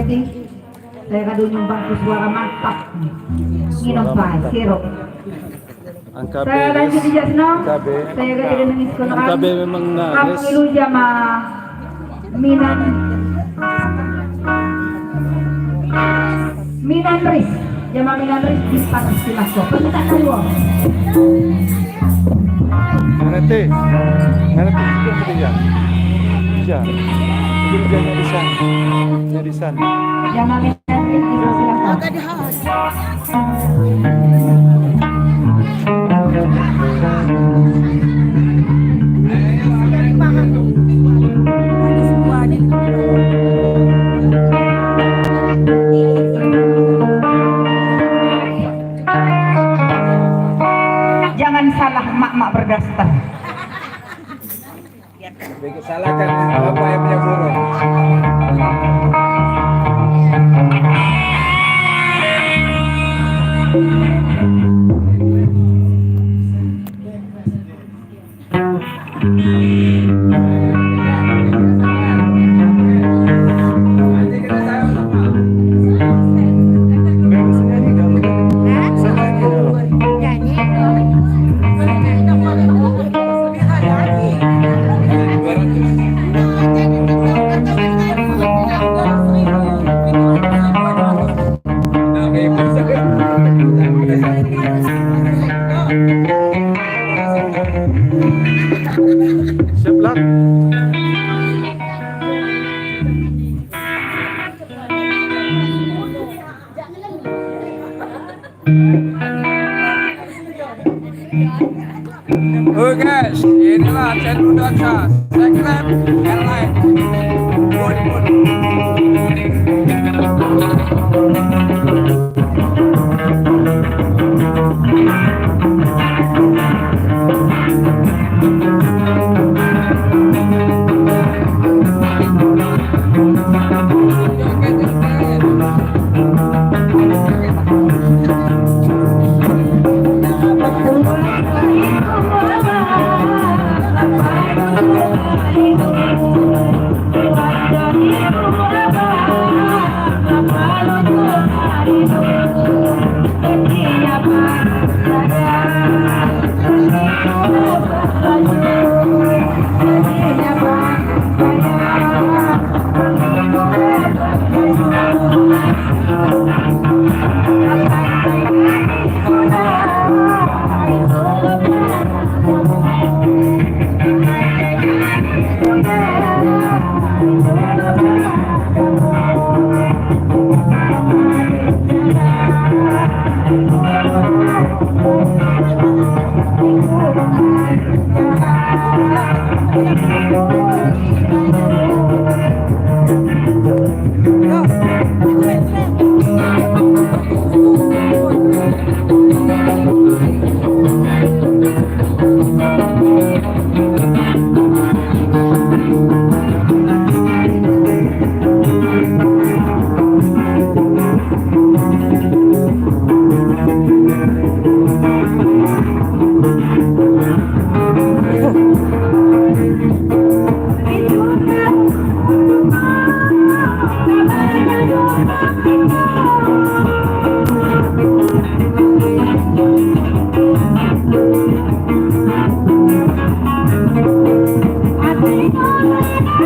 rezeki. Saya kado nyumbang ke suara mantap. Minum pai, sirup. Angka Saya lanjut di Jasno. KB. Saya gak jadi nangis konoan. KB memang nangis. Kamu jama Minan Minan Ris. Jama Minan Ris di Parsilaso. Pentak dua. Nanti, nanti juga ya. Ya. Jadi di sana. Di sana. Jama Minan Ris di Parsilaso. Jangan salah mak-mak berdaster. Salahkan bapak yang punya burung. Siap lah. Oke guys, inilah channel Daksa. Subscribe and like. Bun bun. Thank you.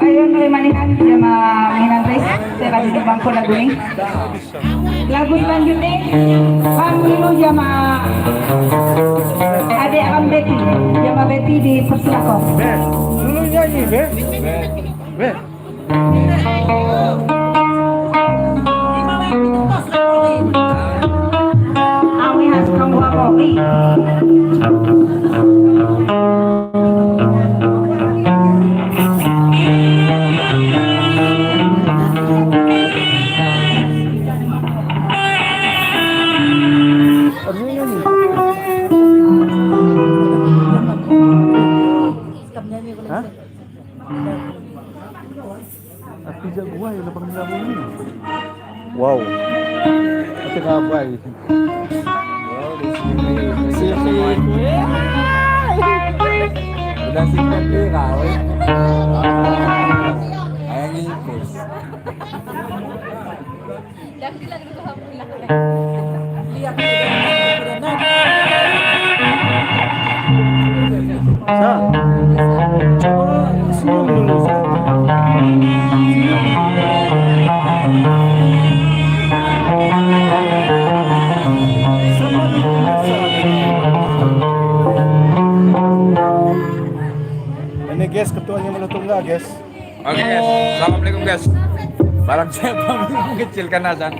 Ayo mulai manihan sama mainan race. Saya kasih di bangku lagu ini. Lagu selanjutnya Pamilu sama Adek Am Betty, sama Betty di Persilako. Be, dulu nyanyi, Be. Be. Awi has kamu kopi. Harusnya nyanyi. Hah? Tapi jago ya lepas lagu ini. Wow. Ate ngabay. Si Udah si Pepe kau. Ayang ngipis. Sa. Coba senyum dulu, Sa. Senyum. Sama dulu, Sa. Ini guys, ketuanya Melutungga, guys. Oke guys, assalamualaikum guys. Barang siapa mengecilkan azan.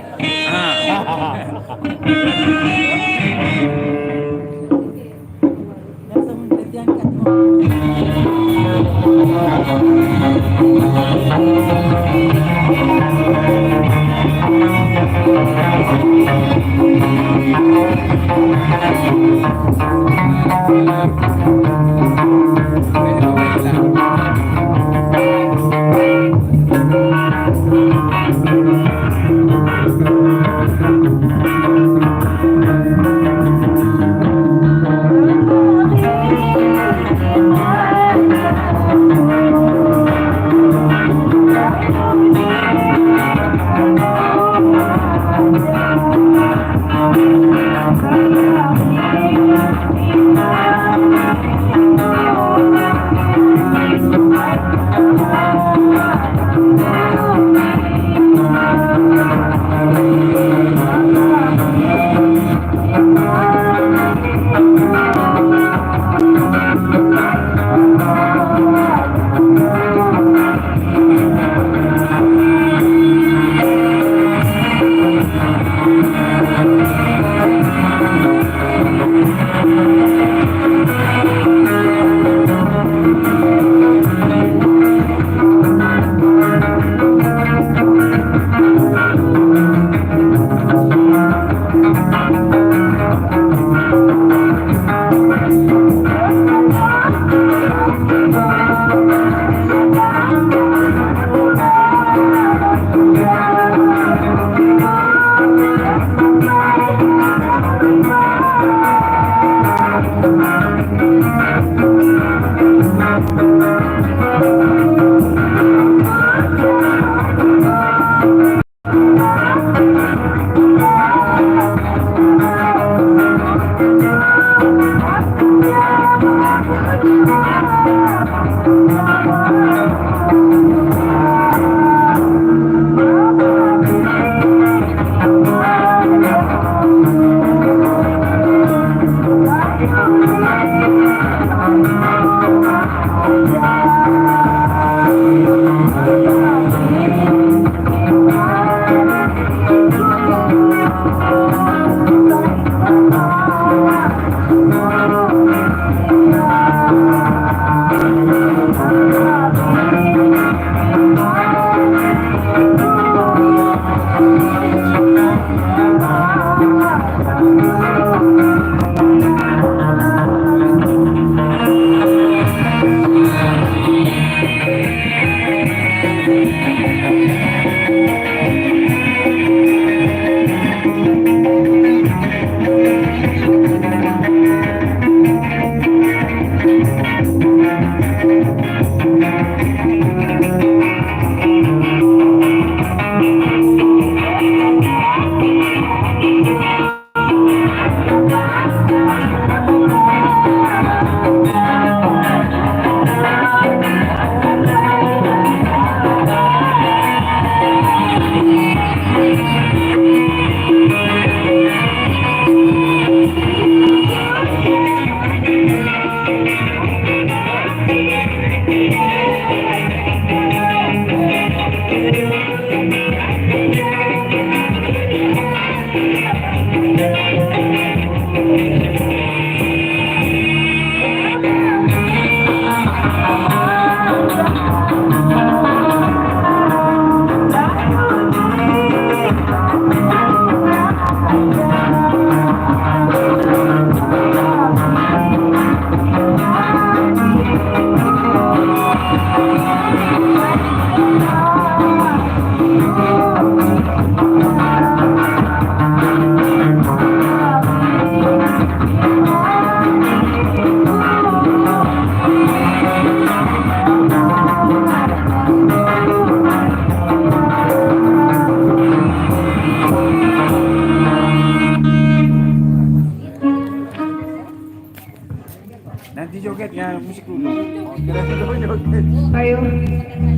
musik dulu. Kira-kira joget. Kayo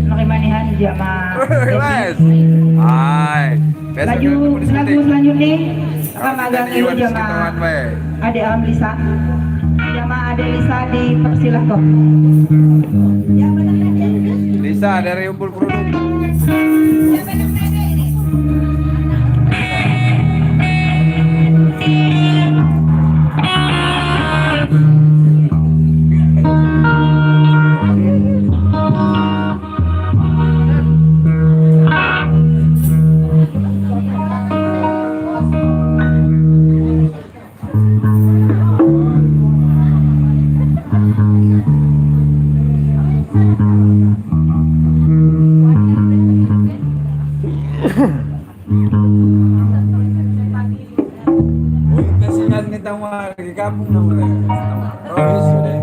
nakimanihan jama. Wes. Hai. Besok Laju ketemu di lagu syuting. selanjutnya Kalau akan kita agak di Iwan jama sekitaran bae. Ade Am Lisa. Jama Ade Lisa dipersilahkan. Lisa dari Umbul Kerudung. Kasihan kita lagi kampung namanya. Oh, sudah.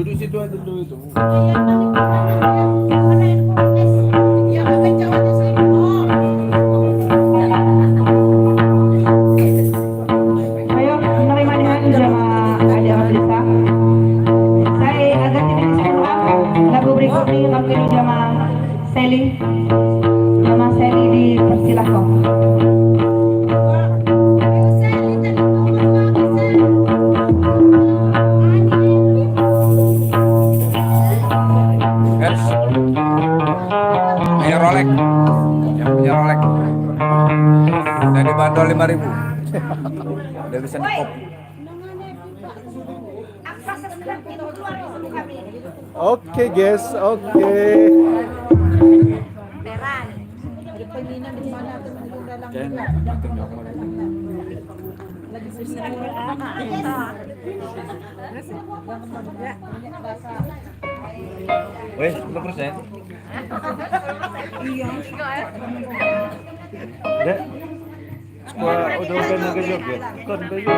Duduk situ aja dulu itu. Ayo menerima dengan jamaah ada Madrasah. Saya agak tidak bisa lagu berikut ini kami jamaah Seli. Jamaah Seli dipersilakan. Guys. Punya Rolex. Yang punya Rolex. Udah dibanderol 5.000. Udah bisa nyekop. Oke guys, oke. Weh, 10%. Dek. Gua udah udah nunggu joget. Kon beyo.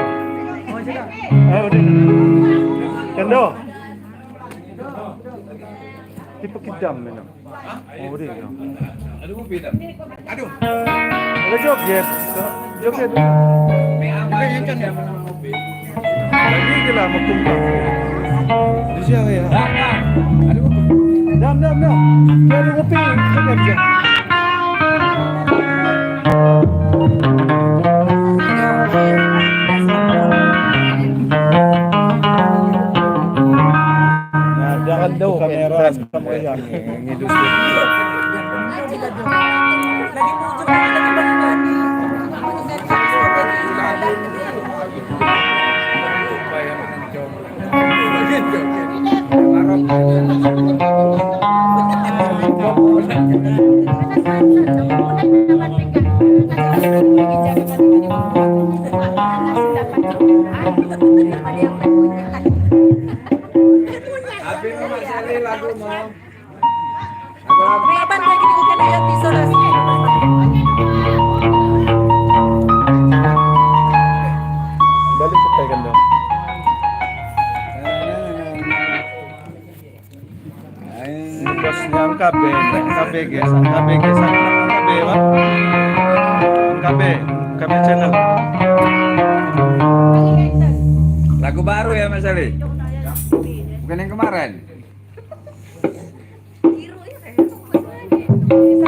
Eh udah. Kendo. Tipe kidam memang. Oh, udah. Aduh, ngopi dah. Aduh. Udah joget. Joget. Lagi gila mau kumpul. Di siapa ya? Aduh. Dam, dam, dam. Dia ada ngopi. Joget, joget. Nah, jangan tuh kamera sama yang ngidus. Balik ke kan dong. Ini bosnya MKB, MKB guys, MKB guys, MKB pak, MKB, MKB channel. Lagu baru ya Mas Ali? Bukan yang kemarin. Thank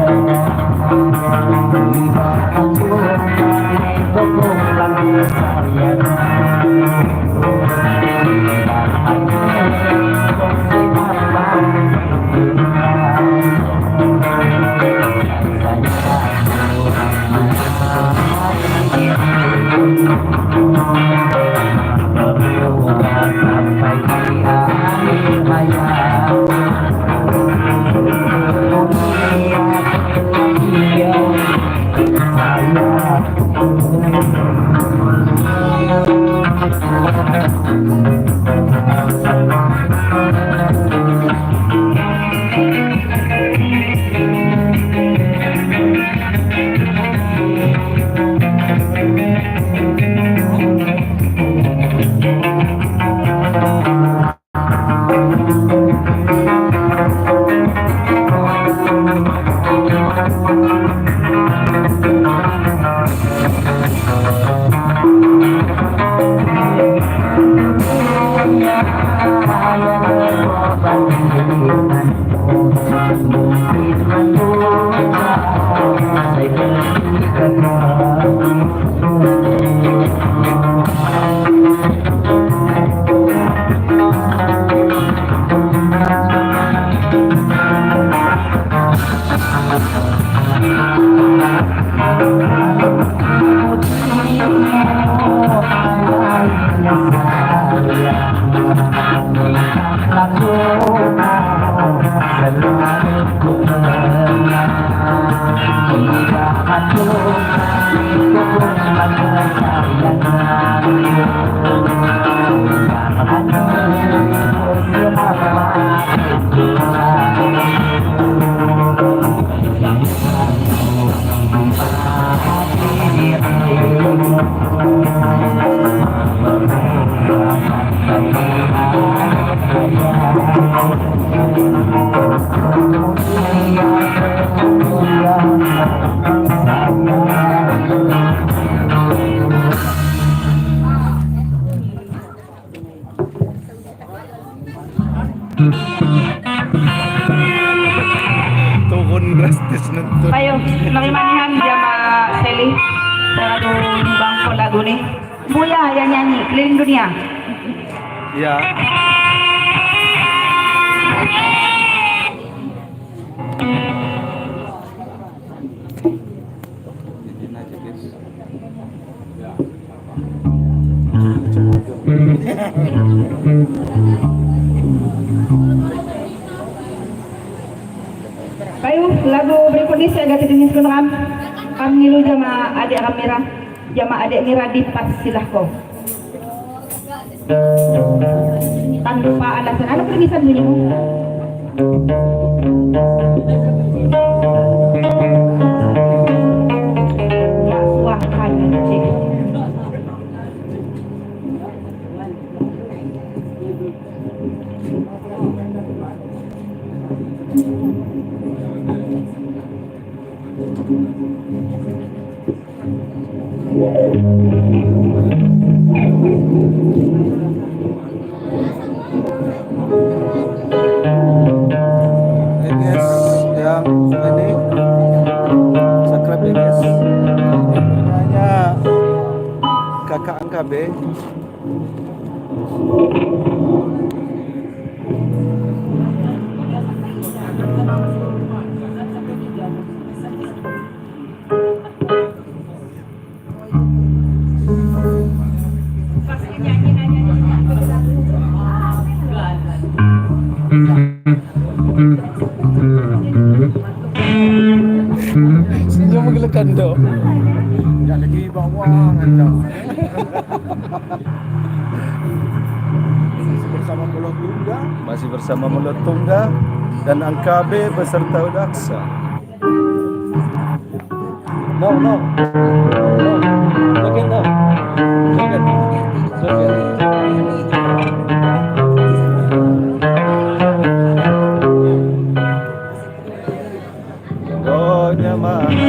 you. Turun drastis nonton. Ayo, mari manihan jama Seli. Lagu bangko lagu nih. Buya yang nyanyi keliling dunia. Ya. Izin aja guys. Ayo, lagu berikut ini saya ganti jenis ram. Kami ngilu jama adik Ramira, jama adik Mira di Parsilahko. Tanpa alasan, ada permisan bunyimu. Ya, suah cik. Hey guys, yang ini subscribe ya guys. Punyanya kakak Angka B. Senyum gelekan do. Ya lagi bawang aja. Masih bersama Mulut Tungga. Masih bersama Mulut Tungga dan Angka B beserta Udaksa. No, no. No. Joget no. Joget. Joget. Gonya mahasa.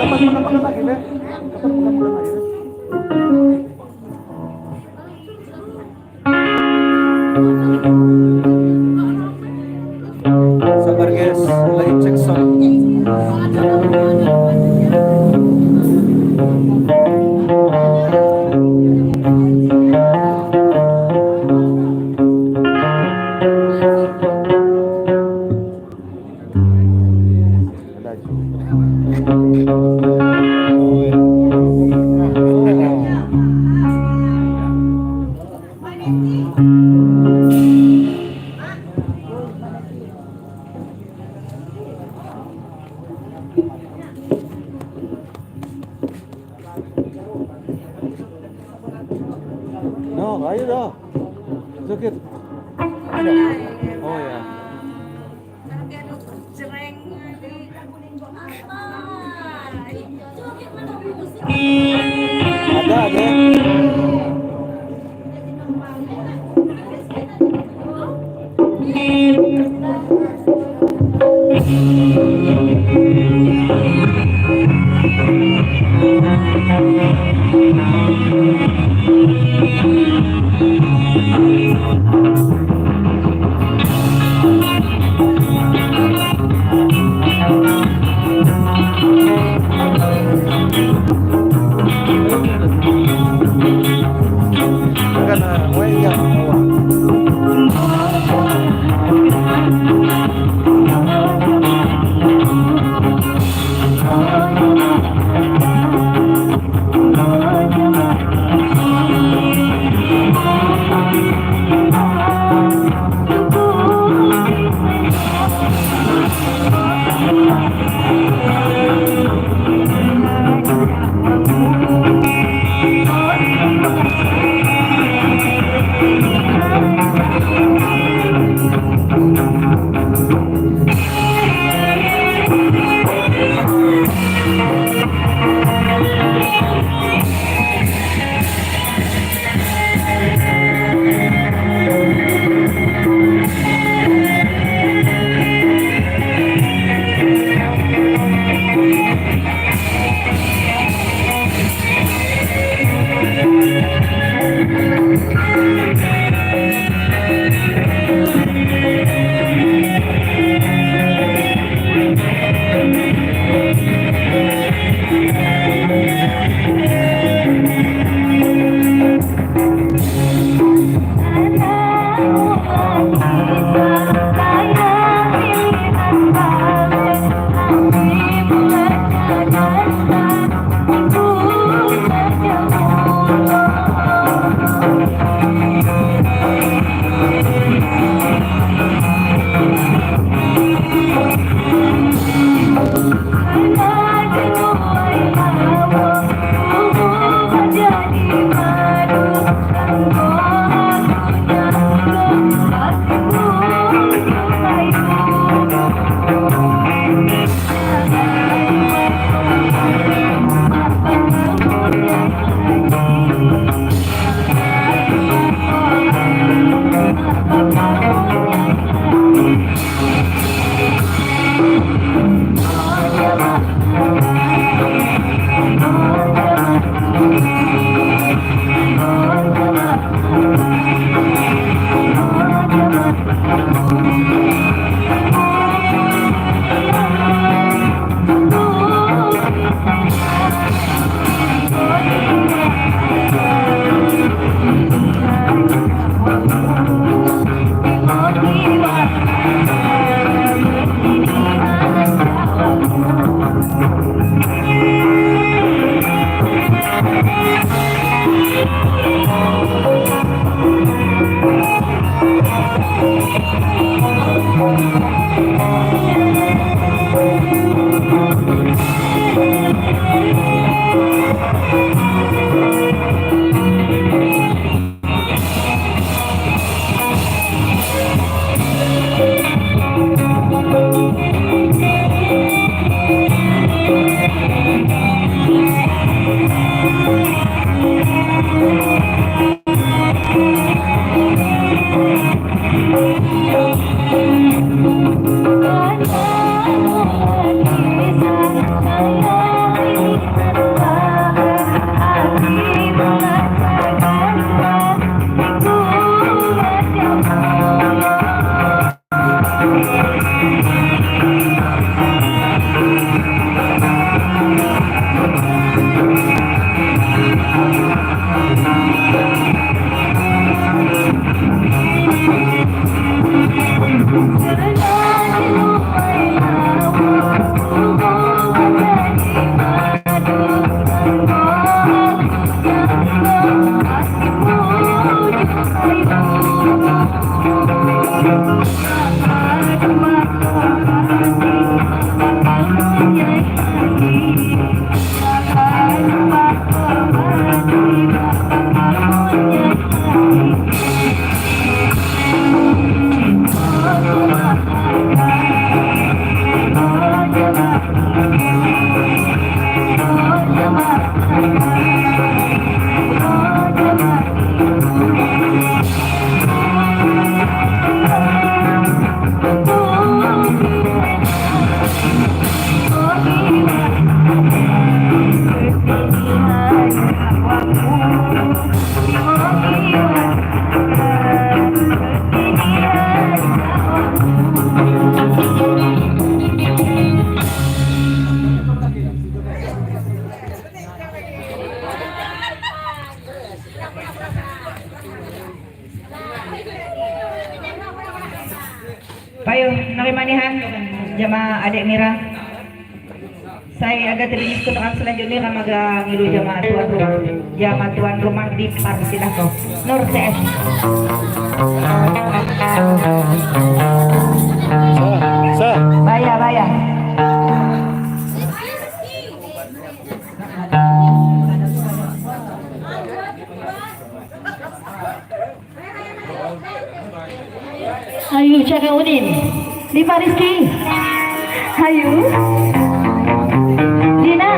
Kapan pegang lagi, Be? Kapan pegang lagi? Sabar guys, lagi cek sound. No, ayo dah. Joget. Oh ya. Ada ada. Bukan, weh, ya. Yeah. Payo, narimanihan jama adik Mira. Saya agak terus ke selanjutnya kamaga ngilu jama tuan rumah, jama tuan rumah di Parsilako Nur CS. Sa. Baya baya. Ayu Caka Udin, Diva Rizky, Ayu, Dina.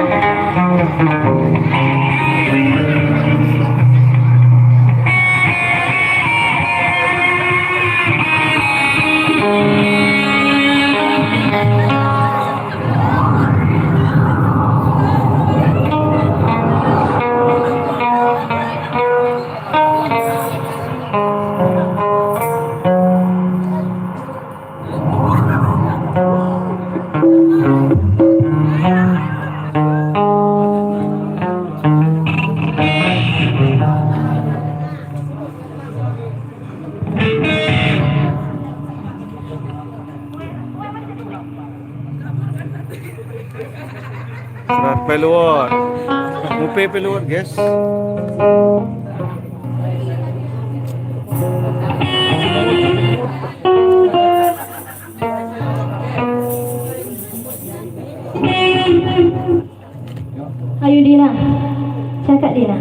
Serat peluot. Mupe peluot, guys. Ayu Dina, cakap Dina.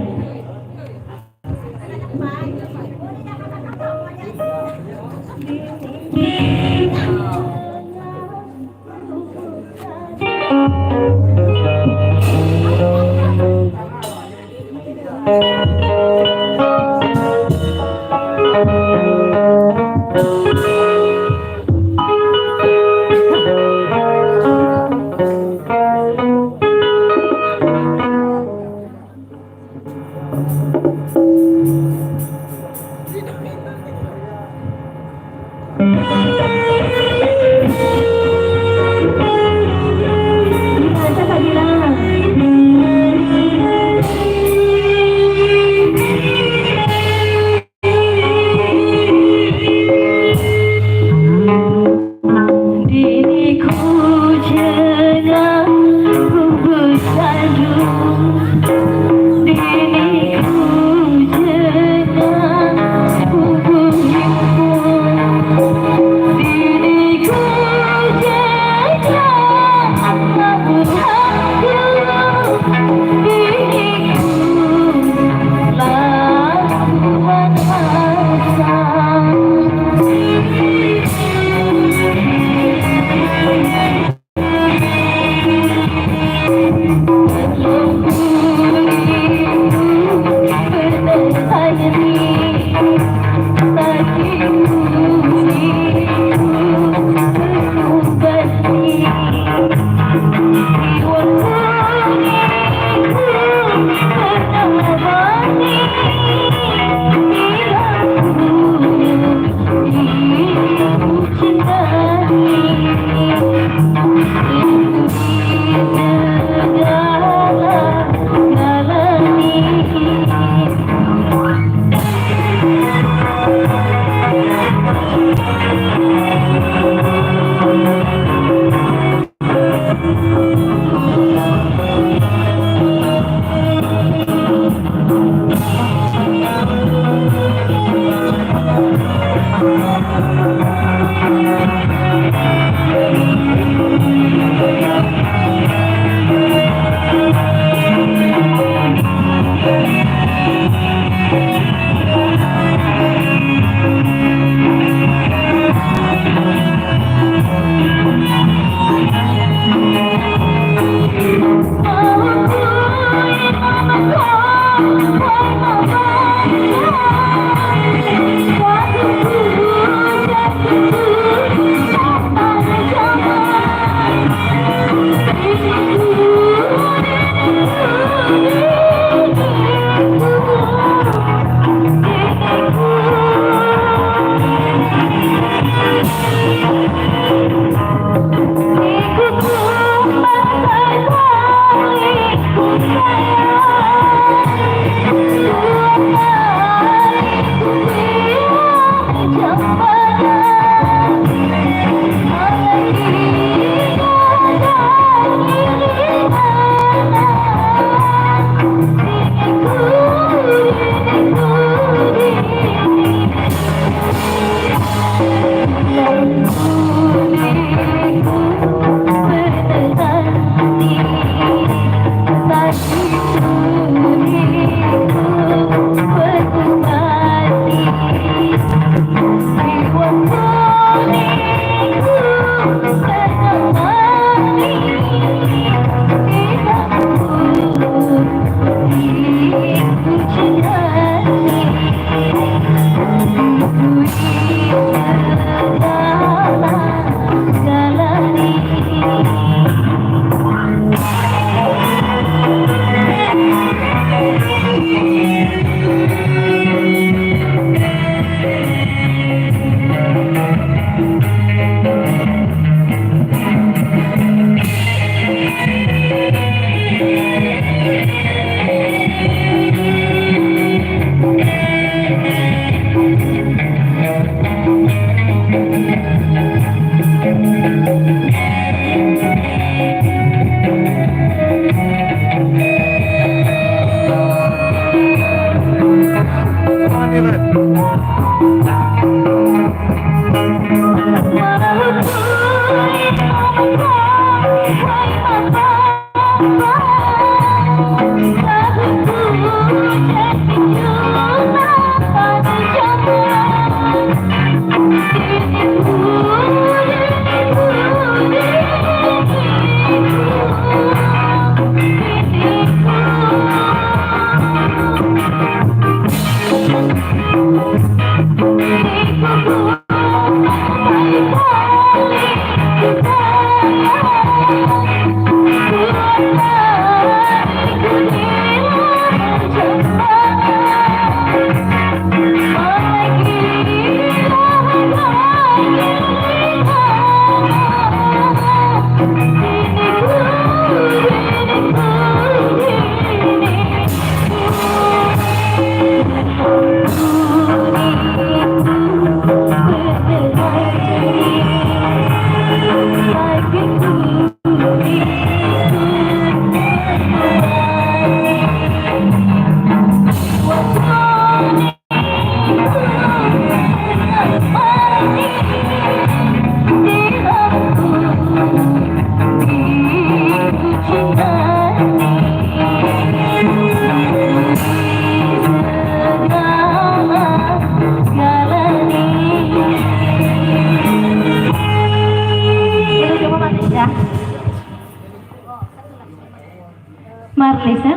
Marlisa.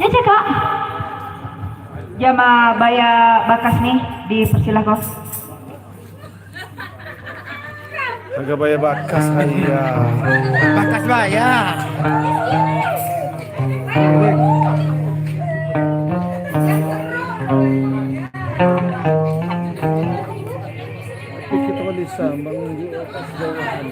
Ya cakak. Jama baya bakas nih dipersilahkan. Agak baya bakas ayah. Bakas baya. Kita Lisa bang pas jauhan.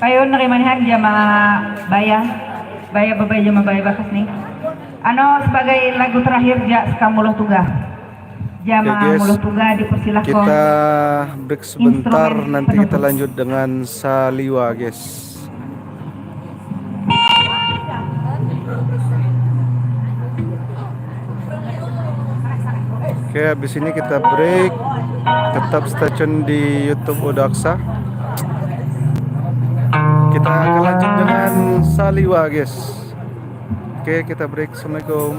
Payun nerima nihan jama baya. Baya babaya jama baya bakas nih. Ano sebagai lagu terakhir ja sekamuloh tuga. Jama Oke, guys. muloh tuga dipersilahkan. Kita break sebentar, Instrumen nanti kita penutup. Lanjut dengan Saliwa, guys. Oke, habis ini kita break. Tetap stay tune di YouTube Udaksa. Kita akan lanjut dengan Saliwa, guys. Oke, kita break. Assalamualaikum.